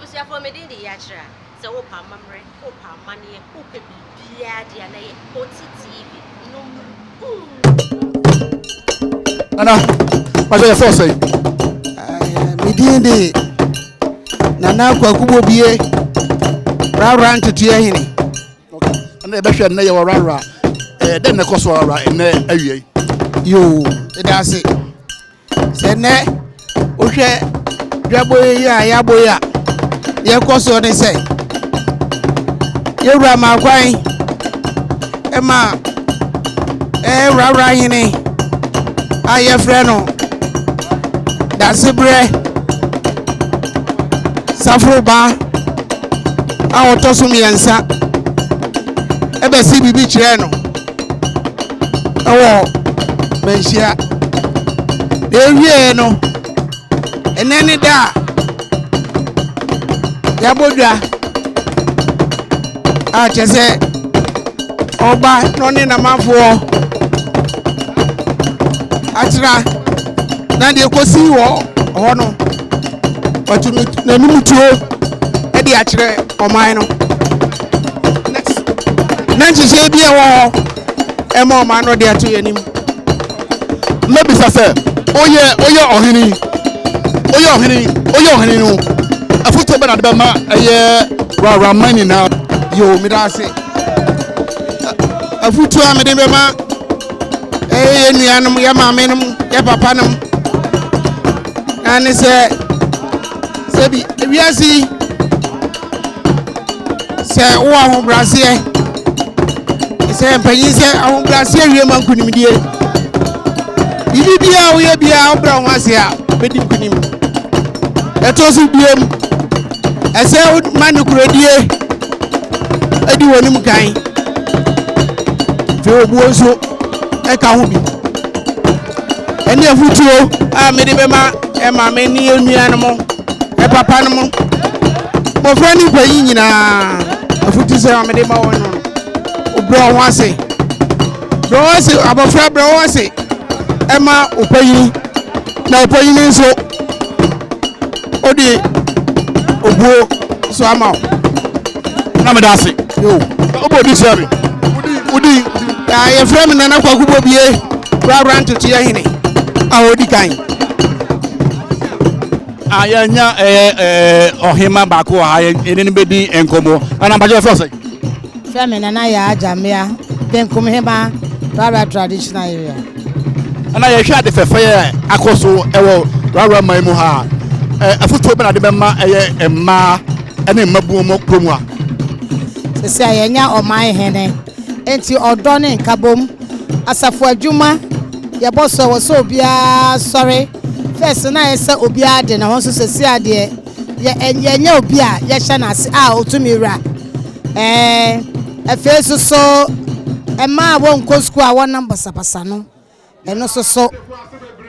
Abusuafoɔ me din de Yakyerɛ a sɛ wopɛ amammerɛ, wopɛ amanneɛ, wopɛ biribiara deɛ a na ɛyɛ Oti TV numero uno. Nana, mpakyɛ yɛfrɛ wo sɛn? Me din de Nana Kwaku Bobie, Rawra Ntotoeɛ Hene. Ɛnna yɛbɛhwɛ nnɛ yɛwɔ Rawra. Ɛɛ dɛn na ɛkɔ so Rawra nnɛ awia yi? Yoo, ɛda ase. Sɛ nnɛ wohwɛ dwabɔ yi a yɛabɔ yi a, deɛ ɛkɔ soɔ ne sɛ yɛwura maa kwan ma ɛwurawura hene a yɛfrɛ no Dasebrɛ Saforoba a ɔtɔ so mmiɛnsa ɛbɛsi biribi kyerɛɛ no ɛwɔ manhyia na ɛwieɛ no ɛnɛ ne da a yɛabɔ dwa a kyɛ sɛ ɔba na ɔne n'amanfoɔ atena na deɛ kɔsi wɔ hɔ no watumi n'anim tuo de akyerɛ ɔman no na nhyehyɛe bi a ɛwɔ hɔ ɛma ɔman no de ato yɛn anim. Mɛbisa sɛ, woyɛ woyɛ ɔhene woyɛ ɔhene woyɛ ɔhene no afotuo bɛ na de bɛma ɛyɛ wuraman nyinaa. Yoo, meda ase. Afotuo a mede bɛma ɛyɛ yɛn nuanom, yɛn maamenom, yɛn papanom na ne sɛ sɛbi wiase yi sɛ wowɔ ahobrɛaseɛ sɛ mpanyin sɛ ahobrɛaseɛ wie ma nkonimdie biribi biara woyɛ biara wobrɛ wo ho ase a bɛdi nkonim ɛtɔ so biom ɛsɛ ma nokorɛdie ɛdi wɔ nim kan afei obuo nso ɛka ho bi ɛne afotuo a mede bɛma ɛma me ne yɛn nuanom ɛpapa no mo mmɔfra ne mpanyin nyinaa afotu sɛ a mede ma wɔn no wobrɛ wɔn ho ase brɛ wɔn ase abɔfra brɛ wɔn ase ɛma ɔpanyin na ɔpanyin nso ɔde obuo so ama wo. Na meda ase. Yo. Wobɔ odi kyerɛ me. Wodi. Yɛfrɛ me Nana Kwaku Bobie Wura Ntotoeɛ Hene a ɔdi kan. A yɛnya ɛyɛ ɛɛ ɔhema baako wɔ ha yɛne no bɛdi nkɔmmɔ. Ɛna mpakyɛ yɛfrɛ sɛ? Frɛ me Nana Yaa Gyamea, Benkum Hema, Rara Traditional Area. Ɛna yɛhwɛ ade fɛfɛ yɛ akɔ so ɛwɔ Rara man mu ha a, afotuo bɛ na de bɛma ɛyɛ mmaa ɛne mmabuo mu kurom ha. Sisi a yɛnya ɔman hene, nti ɔdɔ ne nkabom, asafo adwuma, yɛbɔ so ɛwɔ sɛ obiara sɔre. First na ayɛ sɛ obiara de ne ho nso sisi adeɛ yɛ yɛnyɛ obi a yɛhyɛ n'ase a otumi wura. Ɛɛ afei nso so mmaa a wɔnkɔ sukuu a wɔnam basabasa no ɛno nso so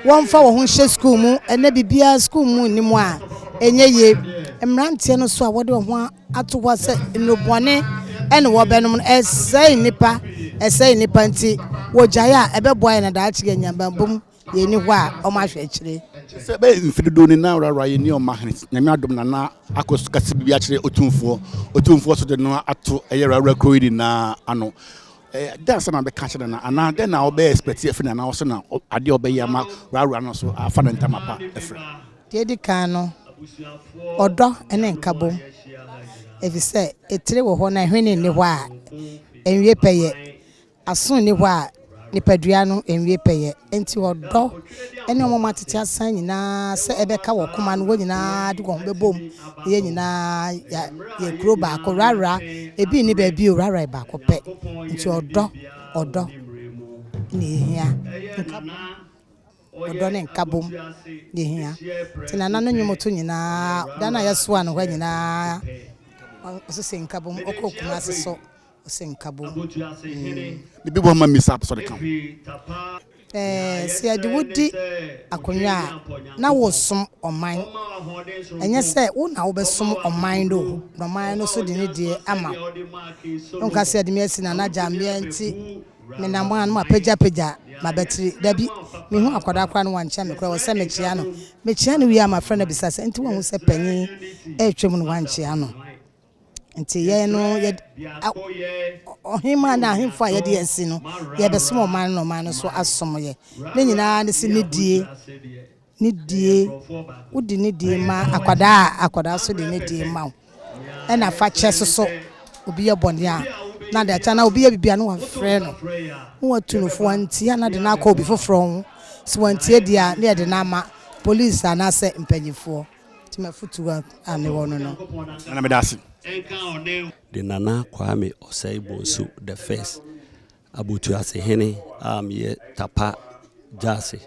wɔmfa wɔn ho nhyɛ sukuu mu ɛnɛ biribiara sukuu mu nni mu a ɛnyɛ yie. Mmeranteɛ no so a wɔde wɔn ho ato hɔ sɛ nnubɔne ɛne wɔbɛnom no ɛsɛe nnipa ɛsɛe nnipa nti wɔgyae a ɛbɛboa yɛn na daakye yɛn nyambambom yɛni hɔ a wɔn ahwɛ akyire. Sɛ bɛyɛ mfe dodoɔ ni na Rara yɛ ni ɔma hene Nyame adom nana akɔ kase biribi akyerɛ Otumfoɔ. Otumfoɔ so de no ato ɛyɛ Rara kuro yi nyinaa ano. Dɛn asɛm na bɛka kyerɛ nana anaa dɛn na ɔbɛyɛ expect afiri nana hɔ sɛ na adeɛ ɔbɛyɛ ama Rara no so afa ne ntama pa afiri? Deɛ edi kan no, ɔdɔ ne nkabom efisɛ etire wɔ hɔ na ɛhwene nni hɔ a ɛnwie pɛyɛ. Aso nni hɔ a nipadua no nwie pɛyɛ. Enti ɔdɔ ne wɔn a wɔatete asan nyinaa sɛ ɛbɛka wɔ koma no, wɔn nyinaa de wɔn ho bɛbom na yɛn nyinaa yɛ kuro baako. Rara, ebi nni baabi o, Rara yɛ baako pɛ. Nti ɔdɔ, ɔdɔ na ehia. Nkabom, ɔdɔ ne nkabom na ehia. Nti nana no nnwomto nyinaa, da no a yɛsoa no hɔ nyinaa, ɔsese nkabom, ɔkɔɔ Kumasi so. Ɔsɛ nkabom. Bibi bɔ ma misa sɔre ka ho. Ɛɛ sɛ yɛde wo di akonnwa a na wosom ɔman. Ɛnyɛ sɛ wo na wobɛsom ɔman no na ɔman no so de ne deɛ ama wo. Nka sɛ yɛde me asi Nana Gyamea nti Menam a na mapagyapagya m'abatiri. Dabi, mehu akwadaa koraa na wankyea me koraa, ɛwɔ sɛ mekyea no. Mekyea no wie a, mafrɛ no abisa sɛ, nti woanhu sɛ panin retwam no woankyea no? Nti yɛn no, yɛ ɔhemmaa ne ahemfo a yɛde asi no, yɛbɛsom ɔman no na ɔman no nso asom yɛ. Ne nyinaa ne sɛ nidie, nidie, wode nidie ma akwadaa a, akwadaa nso de nidie ma wo. Ɛna fakyɛ soso, obi yɛ bɔne a, na de akyɛ, anaa obi yɛ biribi a na wafrɛ no, na watu no fo, wantie a na de no akɔ obi foforɔ ho, sɛ wantie deɛ a na yɛde no ama police anaasɛ mpanimfoɔ. Nti m'afotu a mewɔ no no. Nana meda ase. De Nana Kwame Osei Bonsu the first, Abotuasehene a meyɛ Tapa Gyasi.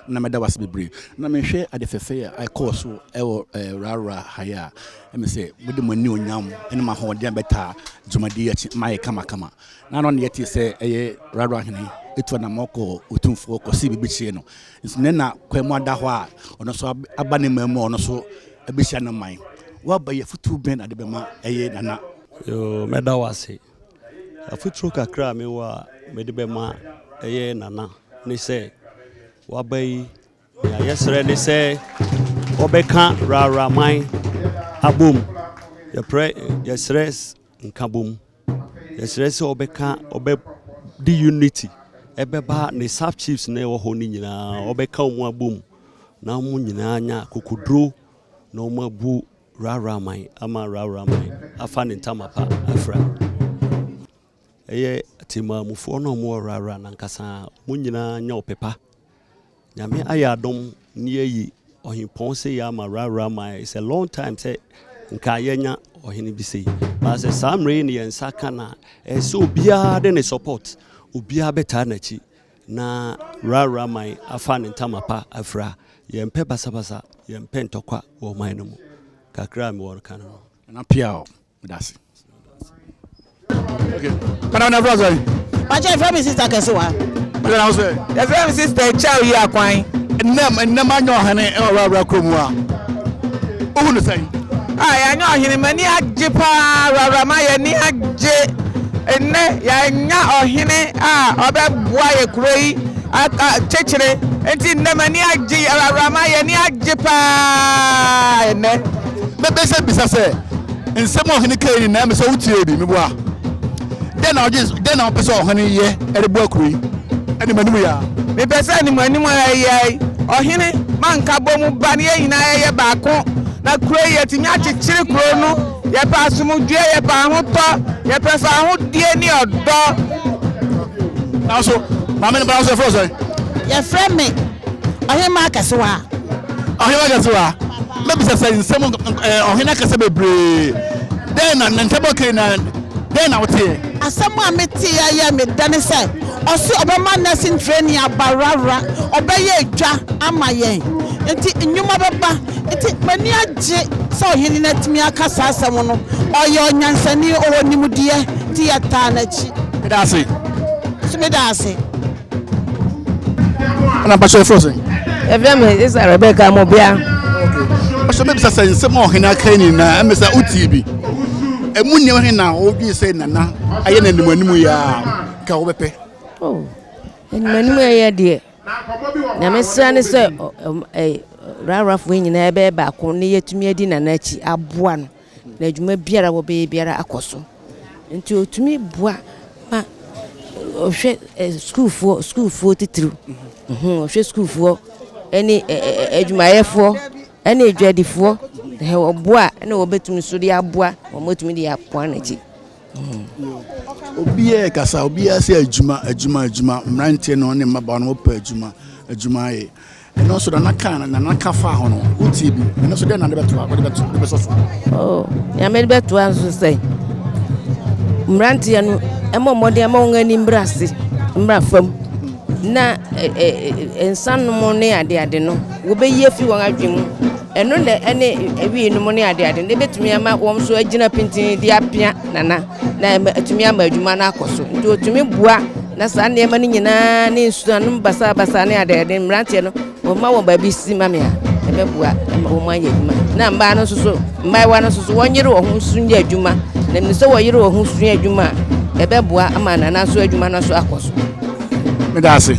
Na meda wo ase bebree. Na mehwɛ ade fɛfɛ a ɛkɔɔ so wɔ Rara ha yi a, ɛmɛ sɛ mode mo anuonyam ne mo ahoɔden abɛtaa dwumadi yi akyi ma ayɛ kamakama. Na ano na yɛte sɛ ɛyɛ Rara hene etu anammɔn kɔ Otumfoɔ kɔsi biribi kyerɛ no. Nso ne na kwan mu ada hɔ a ɔno nso aba ne man mu a ɔno nso abɛhyia ne man. Woaba yi afotuo bɛn na de bɛma ɛyɛ Nana? Yoo, mɛda wo ase. Afotuo kakra a mewɔ a mede bɛma ɛyɛ Nana ne sɛ, waba yi, nea yɛsrɛ ne sɛ ɔbɛka Raraman abom. Yɛprɛ, yɛsrɛ nkabom. Yɛsrɛ sɛ ɔbɛka, ɔbɛde unity ɛbɛba ne sub chiefs na ɛwɔ hɔ no nyinaa, ɔbɛka wɔn abom na wɔn nyinaa anya akokoduro na wɔn abu Raraman ama Raraman afa ne ntama pa afira. Ɛyɛ temamufoɔ na wɔn wɔ Rara nankasa, wɔn nyinaa nya ɔpɛ pa. Nyame ayɛ adom ne yɛayi ɔhempɔn sei ama Rara man. It's a long time sɛ nka yɛanya ɔhene bi sei. But sɛ saa mmerɛ yi ne yɛn nsa ka no a, ɛsɛ sɛ obiara de ne support, obiara bɛtaa n'akyi na Rara man afa ne ntama pa afira. Yɛmpɛ basabasa, yɛmpɛ ntɔkwa wɔ ɔman no mu. Kakra a mewɔ ka no no. Nana Piaw. Medase. Okay. Madam na frɛ sɛn? Pakyɛ yɛfrɛ me sister Kɛsewa. Pakyɛ na wo sɛ? Yɛfrɛ me sister Kyɛw yi akwan. Nnɛm nnɛm anyɛ ɔhene ɛwɔ Awurawura kurom a. Wohu no sɛn? Ah yɛanyɛ ɔhene m'ani agye paa Awurawura ma yɛni agye. Nnɛ yɛanya ɔhene a ɔbɛboa yɛ kuro yi kyekyere nti nnɛ m'ani agye Awurawura ma yɛni agye paa nnɛ. Mɛbɛsɛ bisa sɛ Nsɛm a ɔhene kae nyinaa, ɛmɛ sɛ wotiee bi, meboa. Dɛn na wogye, dɛn na wopɛ sɛ ɔhene yɛ de boa kuro yi? Anim anim yi ara. Mepɛ sɛ anim anim ara yi ara yi, ɔhene ma nkabom ba na yɛn nyinaa yɛyɛ baako, na kuro yi yɛatumi akyekyere kuro no. Yɛpɛ asomdwoeɛ, yɛpɛ ahotɔ, yɛpɛ fawohodie ne ɔdɔ. Nanso, maame no ba nso yɛfrɛ wo sɛn? Yɛfrɛ me Ɔhemmaa Kɛsewa. Ɔhemmaa Kɛsewa, mɛbisa sɛ nsɛm ɔhene akasa bebree, dɛn na ne nsɛm ɔkae na dɛn na woteɛ? Asɛm a meteeɛ a ɛyɛɛ me dɛ ne sɛ ɔse ɔbɛma nursing training aba Rawra, ɔbɛyɛ adwa ama yɛn nti nnwuma bɛba nti m'ani agye sɛ ɔhene no atumi aka saa asɛm no. Ɔyɛ ɔnyansani, ɔwɔ nimdeɛ nti yɛtaa n'akyi. Meda ase. Nso meda ase. Ɛna mpakyɛ yɛfrɛ sɛn? Yɛfrɛ me Isa Rebecca Mobea. Mpakyɛ mebisa sɛ nsɛm a ɔhene aka nyinaa ɛmɛ sɛ wotie bi. Ɛmu nneɛma he na wodwen sɛ nana ayɛ no anim anim yi a ka wobɛpɛ? Oh, anim anim ɛyɛ deɛ. Na mesrɛ ne sɛ rarafoɔ nyinaa ɛbɛyɛ baako ne yɛtumi adi nana akyi aboa no. na adwuma biara a wɔbɛyɛ biara akɔ so. Nti ɔtumi boa ma ɔhwɛ sukuufoɔ sukuufoɔ titiriw ɔhwɛ sukuufoɔ ne adwumayɛfoɔ ne adwadifoɔ ɔboa na wɔbɛtumi nso de aboa wɔatumi de akoa n'akyi. Obiara kasa obiara sɛ adwuma adwuma adwuma mmeranteɛ no ne mmabaawa no wɔpɛ adwuma adwuma ayɛ. Ɛno nso Nana kaa Nana ka faa ho no, wotie bi. Ɛno nso dɛn na de bɛtoa wode bɛto de bɛsɔ so? Oh, nea mede bɛtoa nso sɛ mmeranteɛ no ɛmmɔ mmɔden ama wɔn ani mmra ase mmra fam na nsa nom ne adeade no wɔbɛyi afi wɔn adwene mu ɛno na ɛne wii nom ne adeade no ɛbɛtumi ama wɔn nso agyina pintinn de apia nana na atumi ama adwuma no akɔ so. Nti ɔtumi boa na saa nneɛma no nyinaa ne nsuanom basabasa ne adeade mmeranteɛ no wɔma wɔn baabi si ma me a ɛbɛboa ma wɔn ayɛ adwuma. Na mmaa no nso so mmaayewa no nso so wɔnyere wɔn ho nso nyɛ adwuma na menim sɛ wɔyere wɔn ho sua adwuma a Ɛbɛboa ama Nana nso adwuma no nso akɔ so. Meda ase.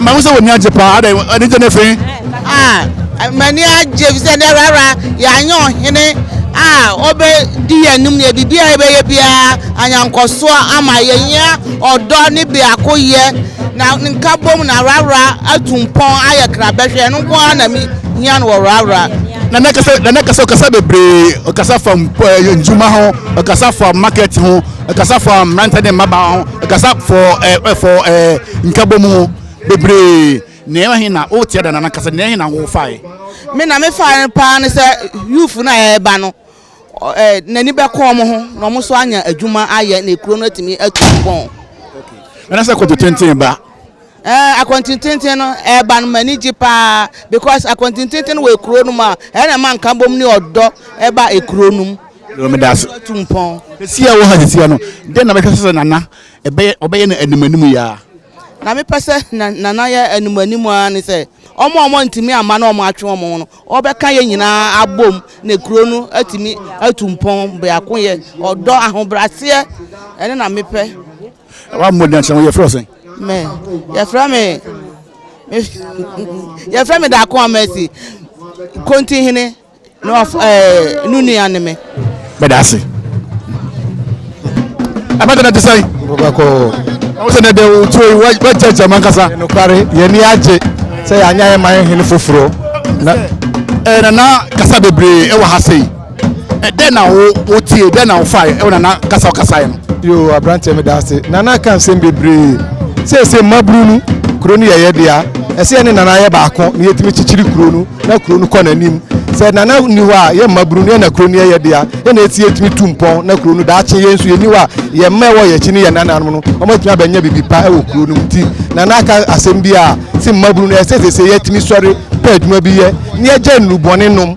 Mahu sɛ w'ani agye paa, adɛn anigye ne fe? Ah, m'ani agye efisɛ nnɛ rara yɛanyɛ ɔhene a ɔbɛdi yɛn anim ne biribi a yɛbɛyɛ biara anya nkɔsoɔ ama yɛhia ɔdɔ ne biakoyɛ na nkabom na rara atu mpɔn ayɛ krabɛhwɛ ɛno nko ara na mehia no wɔ rara. Nana kasa Nana kasa ɔkasa bebree ɔkasa fa eh, ndwuma ho ɔkasa fa market ho ɔkasa fa mmeranteɛ ne mmabaa ho ɔkasa fɔ eh, eh, fɔ eh, nkabom ho bebree nea ɛhe na wotia da Nana kasa nea ɛhe na wofae. Me na mefae no paa ne sɛ youth no a ɛreba no n'ani bɛkɔ wɔn ho na wɔn nso anya adwuma ayɛ na ekuro no atumi atu mpɔn. Nana sɛ kɔtɔ tenten ba. Ɛɛ akɔntententen no ɛɛba no m'ani gye paa because akɔntententen no wɔ ekuro no mu a ɛna ɛma nkabom ne ɔdɔ ɛba ekuro no mu. Yoo meda ase. Tu mpɔn. Sisi a wɔ ha sisi no dɛn na bɛhwɛ sɛ nana ɛbɛyɛ ɔbɛyɛ no anim anim yi ara. Na mepɛ sɛ nana yɛ anim anim ara ne sɛ wɔn a wɔntumi amma na wɔn atwe wɔn ho no ɔbɛka yɛn nyinaa abom na kuro no atumi atu mpɔn biakoyɛ ɔdɔ ahobraseɛ ɛne na mepɛ. Wammɔ din akyerɛ wo, yɛfrɛ wo sɛn? Me, yɛfrɛ me, yɛfrɛ me Daako Amasi, Kontihene, na ɔf ɛɛ no nua ne me. Bɛda ase. Abɛda na te sɛn? Bɔkɔ. Wo sɛ nɛdɛ wo tuo yi wagyagya mu ankasa. Nokware, yɛn ani agye sɛ yɛanya yɛn man hene foforɔ. Na ɛɛ nana kasa bebree ɛwɔ ha sei. Dɛn na wo wotie, dɛn na wofae ɛwɔ Nana kasa ɔkasaeɛ no? Yoo, aberanteɛ meda ase. Nana ka nsɛm bebree. Seesei mmabunu no, kuro no yɛ yɛ dea. Ɛsɛ yɛne Nana yɛ baako na yɛtumi kyekyere kuro no na kuro no kɔ n'anim. Sɛ Nana nni hɔ a, yɛ mmabunu no yɛ na kuro no yɛ yɛ dea. Yɛ na ɛsi yɛtumi tu mpɔn na kuro no daakye yɛn nso yɛnni hɔ a, yɛn mma ɛwɔ yɛn akyi ne yɛn nananom no, wɔatumi abɛnya biribi pa wɔ kuro no mu. Nti Nana aka asɛm bi a, se mmabunu no ɛsɛ seesei yɛtumi sɔre pɛ adwuma bi yɛ na yɛgyae nnubɔne nom.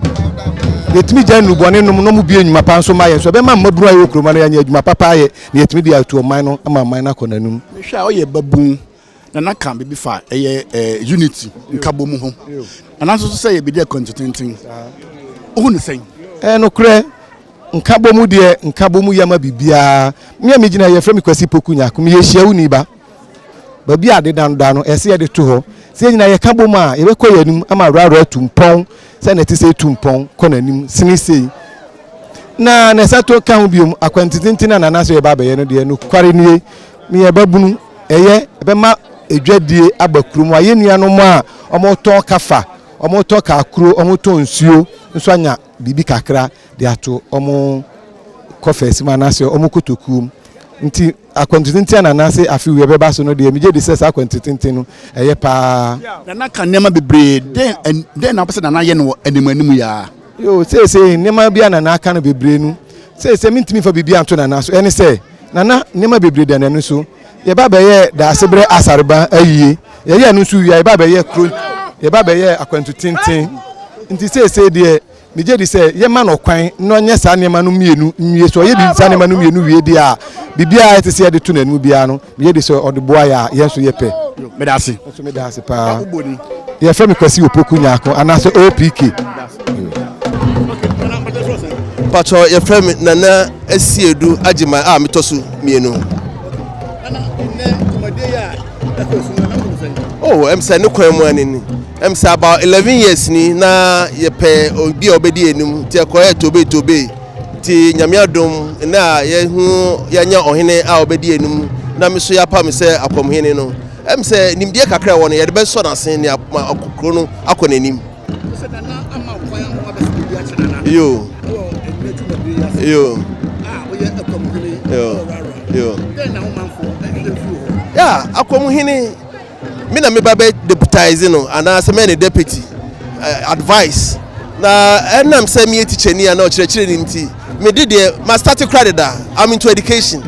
Yɛtumi gyae nnubɔne nom na wɔbue nnwuma pa nso ma yɛn nso. Ɛbɛma mmabunu a yɛwɔ kurom ha no yɛanya adwuma papa ayɛ na yɛatumi de atu ɔman no ama ɔman no akɔ n'anim. Mehwɛ a ɔyɛ babun na na ka biribi fa ɛyɛ unity nkabom ho na nanso so sɛ yɛbɛdi akwantu tenten wohu no sɛn? Ɛyɛ nokorɛ, nkabom deɛ nkabom yɛ ma biribiara. Me a megyina ha yi yɛfrɛ me Kwasi Poku Nyarko, meyɛ Hyiawuni ba. Baabi a ade da no da no, ɛsɛ sɛ yɛde to hɔ. Sɛ yɛn nyinaa yɛka bom a, yɛbɛkɔ yɛn anim ama awurawura atu mpɔn sɛnea ɛte sɛ etu mpɔn kɔ n'anim sene sei. Na na ɛsan to ka ho biom, akwantitenten a Nana sɛ yɛba abɛyɛ no deɛ, nokware nie, meyɛ babunu, ɛyɛ, ɛbɛma edwadie aba kurom a yɛn nuanom a wɔtɔn kafa, wɔtɔ kakuro, wɔtɔn nsuo nso anya biribi kakra de ato wɔn kɔfɛs mu anaasɛ wɔn kotokuo mu. Nti Akwantu tenten a Nana se afe wei ɛbɛba so no deɛ, megye di sɛ saa akwantu tenten no, ɛyɛ paa. Nana ka nneɛma bebree. Dɛn dɛn na wopɛ sɛ Nana yɛ no wɔ anim anim yi ara? Yoo, seesei nneɛma bi a Nana aka no bebree no, seesei mentumi mfa biribiara nto Nana so. Ɛne sɛ, Nana, nneɛma bebree da n'ani so. Yɛba bɛyɛɛ Daasebrɛ Asareba ayie. Yɛyɛɛ no nso wie a, yɛba bɛyɛɛ kuro, yɛba bɛyɛɛ akwantu tenten. Nti seesei deɛ, Megye di sɛ yɛma no kwan na ɔnyɛ saa nneɛma no mmienu nwie. Sɛ ɔyɛ biribi saa nneɛma no mmienu wie deɛ a, biribiara a ɛte sɛ yɛde to n'anim biara no, megye di sɛ ɔde boa yɛ a, yɛn nso yɛpɛ. Meda ase. Nso meda ase paa. Yɛfrɛ me Kwasi Opoku Nyarko anaasɛ OPK. Patrɔ yɛfrɛ me Nana Asiedu Agyeman a metɔ so mmienu. Oh, ɛm sɛ ne kwan mu ani ni. Ɛm sɛ about 11 years ni na yɛpɛ obi a ɔbɛdi anim nti ɛkɔyɛ tobe tobe nti nyame adom nnɛ a yɛhu yɛanya ɔhene a ɔbɛdi anim na me so yɛapa me sɛ akɔmhene no ɛm sɛ nimdeɛ kakra ɛwɔ no yɛde bɛsɔ n'ase ne ama kuro no akɔ n'anim. Yo. Yo. Yo. Yo. Yeah, akɔmhene Me na meba bɛ deputize no anaasɛ mɛyɛ ne deputy eh, advice na ɛnam sɛ meyɛ tikyani anaa ɔkyerɛkyerɛni nti mede deɛ ma start kora deda I'm into education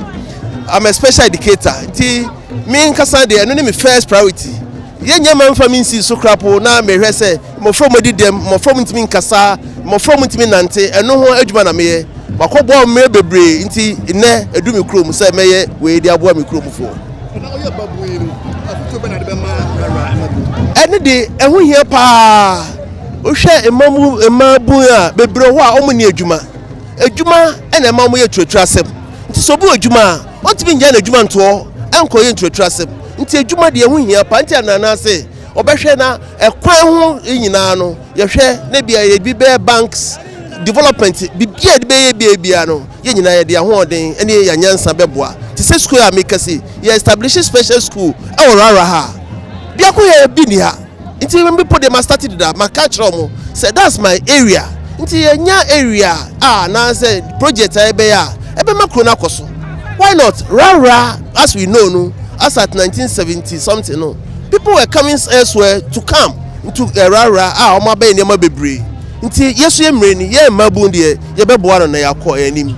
I'm a special educator nti me nkasa deɛ ɛno ne me first priority yɛnyɛ ma mfa me nsi so kora po na mehwɛ sɛ mmɔfra mu adi dɛm mmɔfra mu ntumi nkasa mmɔfra mu ntumi nante ɛno ho adwuma na meyɛ makɔboa mmerɛ bebree nti nnɛ ɛdu me kurom sɛ mɛyɛ wei de aboa me kuromfoɔ. Ɛno de, ɛho hia paa. Wohwɛ mmamu mmaabun a, bebree wɔ hɔ a wɔnni adwuma. Adwuma ɛna ɛma wɔyɛ turaturo asɛm. Nti sɛ obi wɔ adwuma a, ɔntumi ngyae n'adwuma ntoɔ nkɔyɛ nturaturo asɛm. Nti adwuma deɛ ɛho hia paa. Nti a Nana se ɔbɛhwɛ na ɛkwan ho nyinaa no yɛhwɛ na ebia yɛde bi bɛyɛ banks development, biribi a yɛde bɛyɛ bia biara no yɛn nyinaa yɛde ahoɔden ne yɛn nyansa bɛboa. Te sɛ school a meka si, yɛ establish special school ɛwɔ Rara ha. Biako yɛ bi ni ha. Nti me po deɛ ma start deda, maka akyerɛ wɔn sɛ that's my area. Nti yɛnya area a anaasɛ project a yɛbɛyɛ a ɛbɛma kuro no akɔ so. Why not? Rara as we know no, as at 1970 something no, people were coming elsewhere to come into Rara a wɔn abɛyɛ nneɛma bebree. Nti yɛso yɛ mmerɛ ni, yɛn mmabun deɛ yɛbɛboa no na yɛakɔ anim.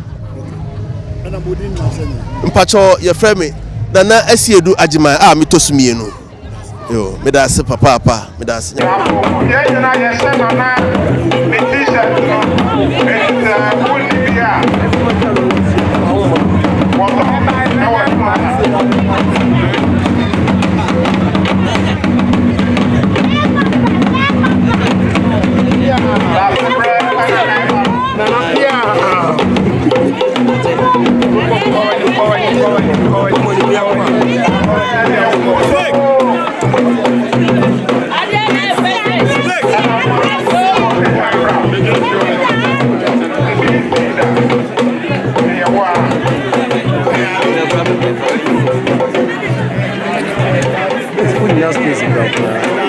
Mpakyɛw yɛfrɛ me Nana Asiedu Agyeman a metɔ so mmienu. Yo, meda ase papaapa, meda ase. Yɛn nyinaa yɛhyɛ Nana ne t-shirt no, enti sɛ wonni bi a, wɔtɔ ɛwɔ Ghana. Dasebrɛ ɛna